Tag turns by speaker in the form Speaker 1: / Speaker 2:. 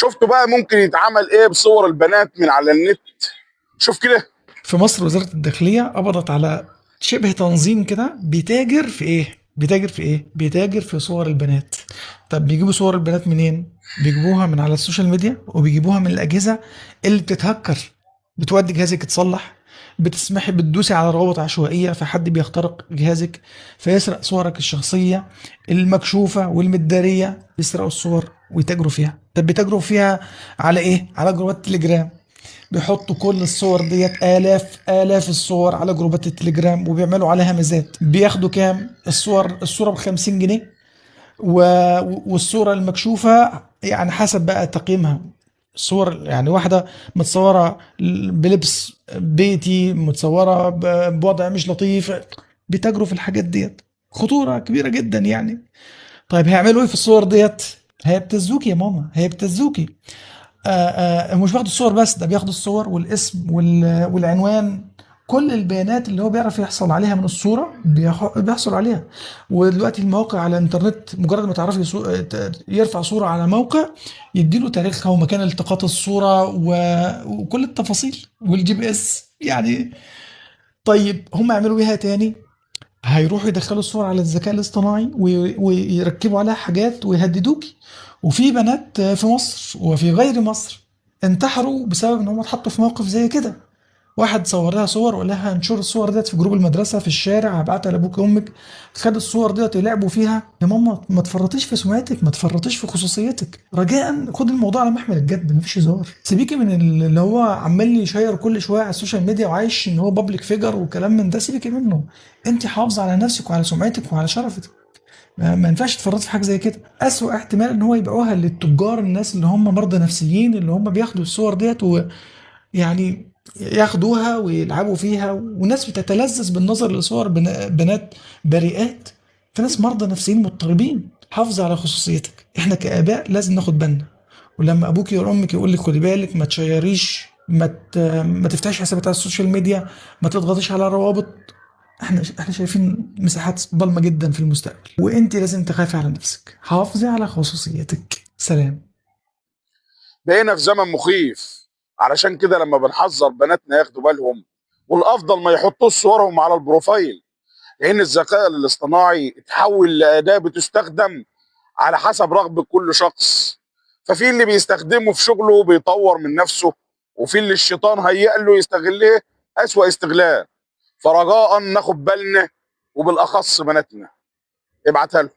Speaker 1: شفتوا بقى ممكن يتعمل ايه بصور البنات من على النت؟ شوف كده.
Speaker 2: في مصر وزارة الداخلية قبضت على شبه تنظيم كده بيتاجر في ايه؟ بيتاجر في ايه؟ بيتاجر في صور البنات. طب بيجيبوا صور البنات منين؟ بيجيبوها من على ال social media، وبيجيبوها من الأجهزة اللي بتتهكر. بتودي جهازك يتصلح، بتسمحي بتدوسي على روابط عشوائية فحد بيخترق جهازك فيسرق صورك الشخصية المكشوفة والمدارية، بيسرقوا الصور ويتاجروا فيها. طب بيتاجروا فيها على ايه؟ على جروبات تليجرام. بيحطوا كل الصور ديت، آلاف آلاف الصور على جروبات التليجرام، وبيعملوا عليها ميزات. بياخدوا كام؟ الصورة ب50 جنيه، والصورة المكشوفة يعني حسب بقى تقييمها. الصور يعني واحدة متصورة بلبس بيتي، متصورة بوضع مش لطيف. بيتاجروا في الحاجات ديت، خطورة كبيرة جدا يعني. طيب هيعملوا ايه في الصور ديت؟ هيبتزوكي يا ماما، هيبتزوكي. مش بياخدوا الصور بس، ده بياخدوا الصور والاسم والعنوان، كل البيانات اللي هو بيعرف يحصل عليها من الصورة بيحصل عليها. ودلوقتي المواقع على الانترنت مجرد ما تعرفي يرفع صورة على موقع يديله تاريخها ومكان التقاط الصورة وكل التفاصيل وال GPS يعني. طيب هم يعملوا بيها تاني؟ هيروحوا يدخلوا الصور على الذكاء الاصطناعي ويركبوا عليها حاجات ويهددوكي. وفي بنات في مصر وفي غير مصر انتحروا بسبب ان هم اتحطوا في موقف زي كده. واحد صور لها صور وقال لها انشر الصور ديت في جروب المدرسة في الشارع، هبعتها لابوك وامك. خد الصور ديت يلعبوا فيها. يا ماما ما تفرطيش في سمعتك، ما تفرطيش في خصوصيتك، رجاء خد الموضوع على محمل الجد، مفيش هزار. سيبيكي من اللي هو عمال يشير كل شوية على ال social media وعايش ان هو public figure وكلام من ده، سيبيكي منه. انت حافظه على نفسك وعلى سمعتك وعلى شرفك، ما ينفعش تفرط في حاجة زي كده. اسوأ احتمال ان هو يبيعوها للتجار، الناس اللي هم مرضى نفسيين اللي هم بياخدوا الصور ديت ويعني ياخدوها ويلعبوا فيها، وناس بتتلذذ بالنظر لصور بنات بريئات. في ناس مرضى نفسيين مضطربين. حافظ على خصوصيتك، احنا كآباء لازم ناخد بالنا. ولما ابوك يا امك يقول لك خدي بالك، ما تشيريش، ما تفتحش حسابات على ال social media، ما تضغطيش على روابط، احنا شايفين مساحات ضلمة جدا في المستقبل، وانت لازم تخافي على نفسك. حافظي على خصوصيتك. سلام.
Speaker 1: بقينا في زمن مخيف، علشان كده لما بنحذر بناتنا ياخدوا بالهم، والافضل ما يحطوش صورهم على ال profile، لان الذكاء الاصطناعي اتحول لاداه بتستخدم على حسب رغبة كل شخص. ففي اللي بيستخدمه في شغله بيطور من نفسه، وفي اللي الشيطان هيأ له يستغليه اسوأ استغلال. فرجاء ناخد بالنا، وبالاخص بناتنا. ابعتها له.